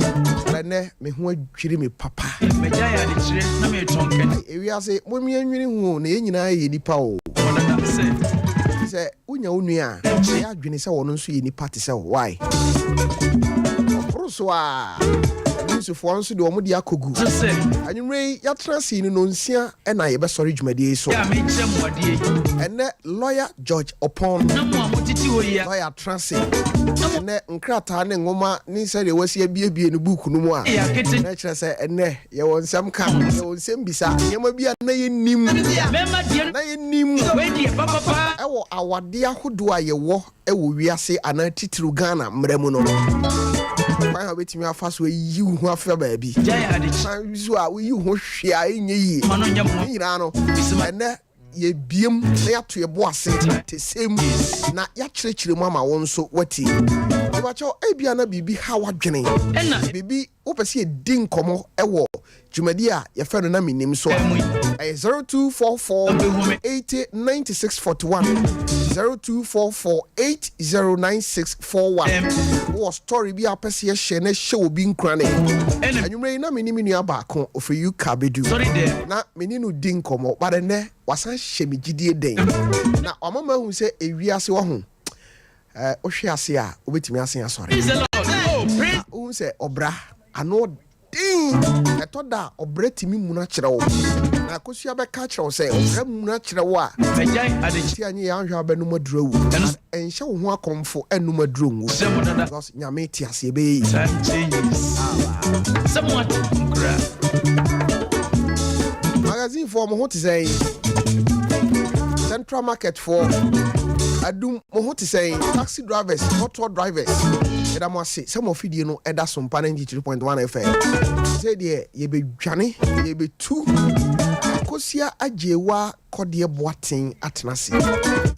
Ɛnɛ me ho adwiri me papa. Magyae adekyerɛ na meretɔn kɛntɛn. Ewiase, mom yɛnwene ho o, na yɛn nyinaa yɛ nipa o. Wɔ dada sɛ. Sɛ wonya wo nua a, ɛyɛ adwene sɛ ɔno nso yɛ nipa te sɛ wo. Why? Ɔboro so a, newsfoɔ nso deɛ wɔn de akɔgu. So sɛ. Anwummerɛ yi, yɛatena ase yi no, nonsia na yɛbɛsɔre dwumadie yi so. Yɛ a mekyerɛ mo adeɛ yi. Ɛnnɛ, Lawyer George Oppong. Na mo a motete hɔ yi a. Lawyer atena ase. Ɛnnɛ, nkrataa ne nwoma ne sɛdeɛ wasi abuebue ne book no mu a, Yɛ akete. na ɛkyerɛ sɛ ɛnnɛ yɛwɔ nsɛm ka, yɛwɔ nsɛm bisa, nneɛma bi a na yɛnnim, Mɛma deɛ no. na yɛnnim Wei deɛ papapaa. ɛwɔ awadeɛ ahodoɔ a yɛwɔ wɔ wiase anaa titiriw Ghana mmara mu no. Kwan a wobɛtumi afa so ayi wo ho afa baabi. Gyae adekyerɛ. Kwan bi so a woyi wo ho hwee a ɛnyɛ yie. Ma no nyɛ mo. Ne nyinaa no, Bisima. ɛnnɛ yɛbiem na yɛato yɛn bo ase te sɛm na yɛakyerɛkyerɛ mu ama wo nso woatie. Mepakyɛw, ebia na biribi ha w'adwene, Ɛna. biribi wopɛ sɛ yɛdi nkɔmmɔ wɔ dwumadi a yɛfrɛ no Na Mennim so a, ɛyɛ 0244 80 96 41, 0244 80 96 41. Wowɔ story bi a wopɛ sɛ yɛhyɛ na ɛhyɛ obi nkuran ɛ? Anwummerɛ yi na me ne me nua baako ɔfiri UK abɛdu. Na me ne no di nkɔmmɔ, but ɛnnɛ wasan hyɛ me gyidie den. Na wama mahu sɛ ewiase wahu, eh, wohwe ase a wobɛtumi asen asɔre. Na wohu sɛ ɔbra ano den. Ɛtɔ da a ɔbrɛ tumi muna kyerɛ wo. Na Akosua bɛka akyerɛ wo sɛ ɔbrɛ muna kyerɛ wo a, ti anyɛ yɛ anhwɛ a wobɛnom aduro awu. But ɛnhyɛ wo ho akɔmfo ɛnnom aduro nwu. Because Nyame te ase ɛbɛyɛ yie. Time changes. Sɛ mo ate nkura. Magazine foɔ mo ho te sɛn? Central Market foɔ adum mo ho te sɛn? Taxi drivers, trɔtrɔ drivers yɛda mo ase sɛ mo afidie no ɛda so mpa 93.1 FM. Sɛ deɛ yɛbɛdwane yɛbɛtu Akosua Agyewa Kɔdeɛ Boateng atena ase.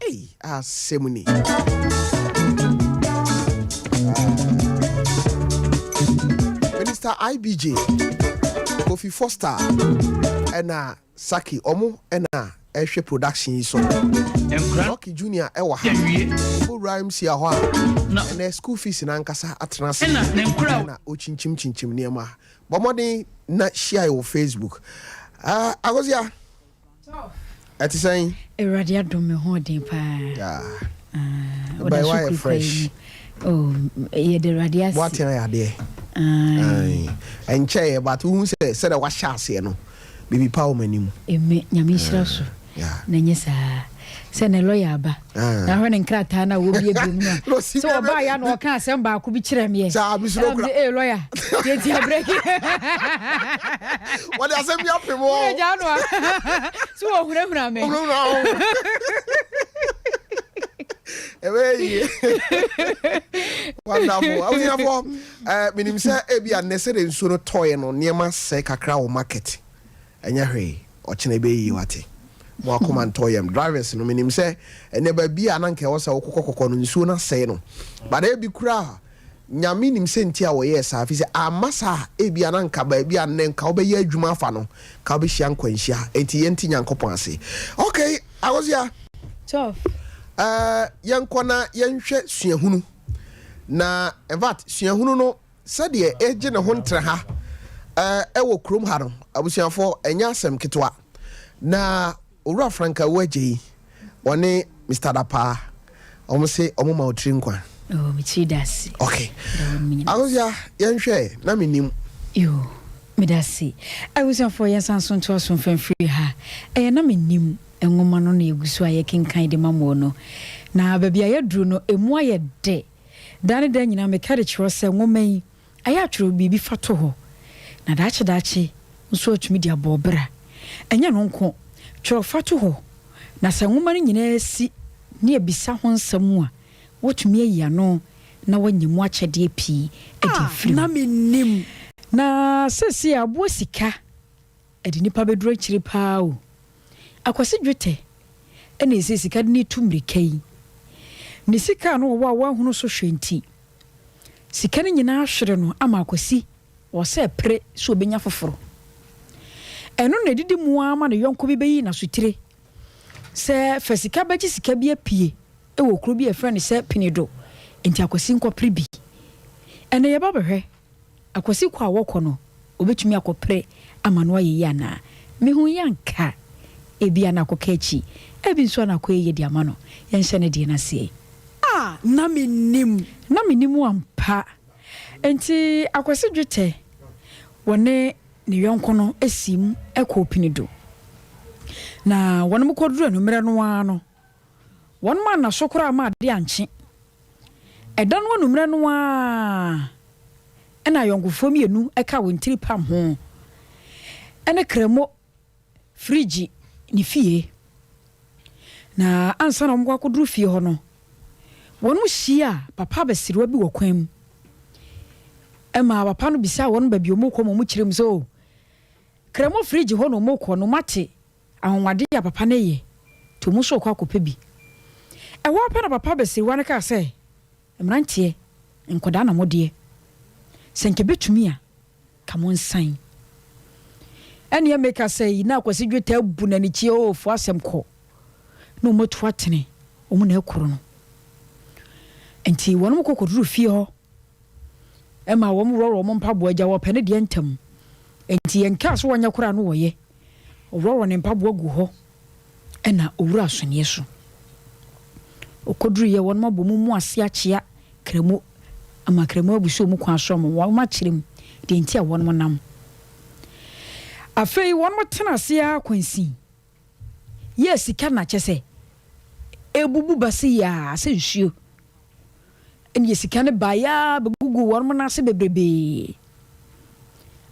Ei asɛm ni. Minister IBJ, Kofi Foster ɛna Saki ɔmo ɛna ɛhwɛ production yi so. Rocky Junior ɛwɔ ha. Owura MC hɔ a ɛnɛ school fees n'ankasa atena ase ɛna okyinkyim kyinkyim nneɛma. Bɔ mmɔden na hyia yɛ wɔ Facebook. Ah, Akosia, ɛte sɛn? Awurade adom me ho ɔden paa. Yeah. Ah, Ɔda so wayɛ fresh. Oh, yɛde Awurade ase. Boateng ayɛ adeɛ. Ɛnkyɛeɛ but wohu sɛ sɛdeɛ wahyɛ aseɛ no, biribi pa wɔ m'anim. Amen. Nyame nhyira so. Na ɛnyɛ saa. Sɛ ne lɔya aba. Na ahwɛ ne nkrataa no a wɔbiebie mu no a. Sɛ ɔbaa ya na ɔka asɛm baako bi kyerɛ meɛ. Saa mesuro kora. Ee lɔya, yɛtia breki. Wɔde asɛm bi apem wɔ. Wọ́n gya no a. So wɔhunahuna me. Wɔhunahuna wo. Ɛbɛyɛ yie. Wonderful. Abusuafoɔ, menim sɛ ebi a nnɛ sɛdeɛ nsuo no tɔeɛ no nneɛma sɛe kakra wɔ market. Ɛnyɛ hwee, ɔkyena ɛbɛyɛ yie wate. Mo akoma ntɔ yam. Drivers no menim sɛ ɛnɛ baabi a na nka ɛwɔ sɛ wokokɔ kɔkɔ no nsuo no asɛe no. But ebi koraa Nyame nim sɛ nti a wɔyɛɛ saa firi sɛ amma saa a ebia na nka baabi a nnɛ nka wobɛyɛ adwuma afa no nka wobɛhyia nkwanhyia. Enti yɛnte Nyankopɔn ase. Okay, Akosua. Tough. Eh, yɛnkɔ na yɛnhwɛ suahunu. Na in fact suahunu no Sɛdeɛ ɛregye ne ho ntraha wɔ kurom ha no, abusuafoɔ, ɛnyɛ asɛm ketewa. Na Owura Frank Awu Agyei, ɔne Mister Dapaah, wɔn se wɔn ma wo tiri nkwa. Oh, me tiri da ase. Okay. Akosua, yɛnhwɛ, na mennim. Yoo, meda ase. Abusuafoɔ, yɛnsan so ntoa so mfa mfiri ha. Ɛyɛ na mennim nwoma no na yɛgu so a yɛkenkan de ma mo no. Na baabi a yɛaduru no, ɛmu ayɛ dɛ. Daa ne daa nyinaa meka de kyerɛ wo sɛ nwoma yi, ayɛ atwerɛ biribi fa to hɔ, na daakye daakye nso atumi de abɔ wo bra. Ɛnyɛ ɛno nko, twerɛ fa to hɔ, na sɛ nwoma no nyinaa si ne abisa ho nsɛm a, woatumi ayi ano na woanya mu akyɛdeɛ pii de afiri mu. Na seesei aboa sika Ɛde nnipa bɛduru akyiri paa o. Akwasi dwetɛ na ɛsɛ sika de no retu mmirika yi. Ne sika a na ɔwɔ a wanhunu so hwɛ nti, sika no nyinaa hwere no ama Akwasi wɔ sɛ pere sɛ ɔbɛnya foforo. Ɛno na ɛdidi mu ara ma ne yɔnko bi bɛyii n'asotire sɛ fa sika bɛgye sika bi apue wɔ kuro bi a yɛfrɛ no sɛ Penedo, enti Akwasi nkɔpere bi. Ɛnnɛ yɛba bɛhwɛ. Akwasi kɔ a wɔkɔ no, ɔbɛtumi akɔpere ama no ayɛ yie anaa? Mehu yi anka ebia na akɔka akyi, ebi nso a na akɔyɛ yie de ama no. Yɛnhyɛ ne deɛ no aseɛ. A na mennim. Na mennim ampa. Enti Akwasi Dwetɛ, wɔne ne yɔnko no siim kɔɔ Pinido. Na wɔnom kɔduruu anwummerɛ no ara no, wɔnom anna so koraa ma adeɛ ankye. Ɛda no anwummerɛ no ara na ayɔnkofoɔ mmienu kaa wɔn tiri pam ho ne Kramo Firigye ne fie. Na ansa na wɔkɔ akɔduru fie hɔ no, wɔhyiaa papa abasiriwa bi wɔ kwan mu. Ɛmaa papa no bisaa wɔn baabi a wɔrekɔ ma wɔkyerɛ mu sɛ, o, Kramo Firigye hɔ na wɔrekɔ no, wɔate anwanwadeɛ a papa no reyɛ, nti wɔn nso rekɔ akɔpɛ bi. Ɛhɔ ara pɛ na papa abasiriwa no kaa sɛ, Mmeranteɛ, nkwadaa na modeɛ, sɛ nka ɛbɛtumi a, ka mo nsan. Ɛneɛ meka sɛ yi na Akwasi Dwetɛ abu n'anikyeɛ oo fo asɛm kɔ na wɔn atu atene wɔn na ɛkoro no. Nti wɔn kɔ kɔduru fie hɔ ɛma wɔn worɔworɔ wɔn mpaboa gya wɔpɛ ne deɛ ntɛm. Nti yɛn kaa so wɔnyɛ koraa no wɔyɛ. Ɔworɔworɔ ne mpaboa gu hɔ ɛna owura asoneɛ so. Ɔkɔduruiɛ wɔnom abɔ mu mu ase akyea Kramo ama Kramo abu so wɔn kwan so ama wɔn akyerɛ mu deɛ nti a wɔnom nam. Afei wɔnom tena ase ara kwansin yɛɛ sika na kyɛ sɛ ɛbubu ba se yaa sɛ nsuo. Ɛneɛ sika no baeɛ ara bɛgugu wɔnom nan ase bebrebee.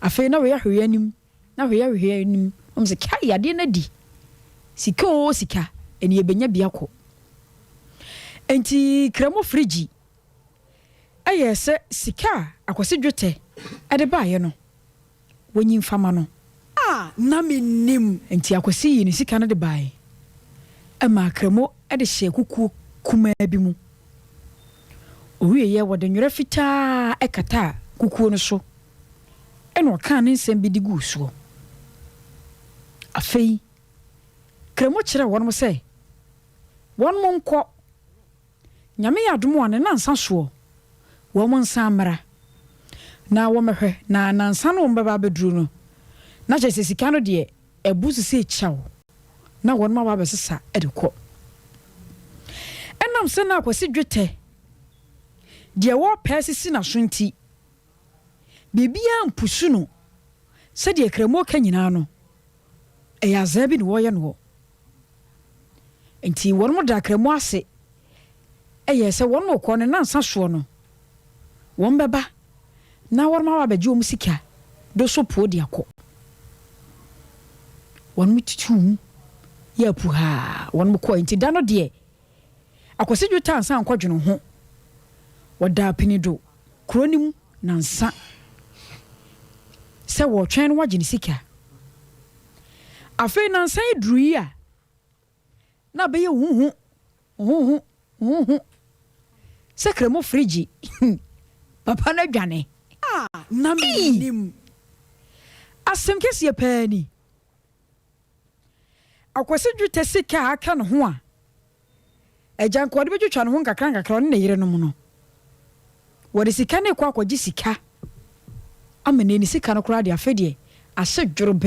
Afei na wɔyɛ ahwehwɛ anim. Na hwɛ yɛhwehwɛ anim na wɔn sɛ kai adeɛ no adi sika oo sika ɛne yɛbɛnya bi akɔ. Enti Kramo Firigyi ɛyɛɛ sɛ sika a Akwasi Dwetɛ ɛde baeɛ no wɔnyi mfa ma no. A na mennim. Enti Akwasi yii ne sika no de baeɛ ɛmaa Kramo de hyɛɛ kukuo kumaa bi mu. Ɔwieeɛ wɔde nwerɛ fitaa ɛkataa kukuo no so. Ɛnna ɔkaa ne nsɛm bi de guu soɔ. Afei Kramo kyerɛɛ wɔnom sɛ wɔnom nkɔ, Nyame yɛ adom a ne nnansa soɔ wɔn nsan mmra na wɔmmɛhwɛ, na nnansa no wɔn bɛba abɛduru no, na kyerɛ sɛ sika no deɛ ɛbo so sɛ kyaw na wɔnom aba abɛsesa de kɔ. Ɛnam sɛ na Akwasi dwetɛ deɛ wɔrepɛ asisi n'aso nti, Biribiara mpusu no sɛdeɛ Kramoɔ ka nyinaa no, ɛyɛ azaa bi na wɔreyɛ noɔ. Nti wɔnom daa Kramoɔ ase yɛɛ sɛ wɔnom rekɔ ne nansa soɔ no, wɔn bɛba na wɔnom aba abɛgye wɔn sika do so poɔ de akɔ. Wɔnom tutuu mu yɛɛ puhaa, wɔnom kɔɛ. Nti da no deɛ, Akwasi Dwetɛ ansan ankɔdwene ho. Wɔdaa Pinido kuro no mu nansa sɛ wɔretwɛn no wagye ne sika. Afei nansa yi duruiɛ a, na abɛyɛ huhu, huhu, huhu sɛ Kramo firigye papa no adwane. A na Ei! mennim. Asɛm kɛseɛ paa ni. Akwasi dwetɛ sika a aka ne ho a agya nka ɔde bɛtwitwa ne ho nkakrankakra ɔne ne yerenom no, wɔde sika no rekɔ akɔgye sika ama no, ne sika no koraa deɛ afei deɛ ase dworobɛɛ.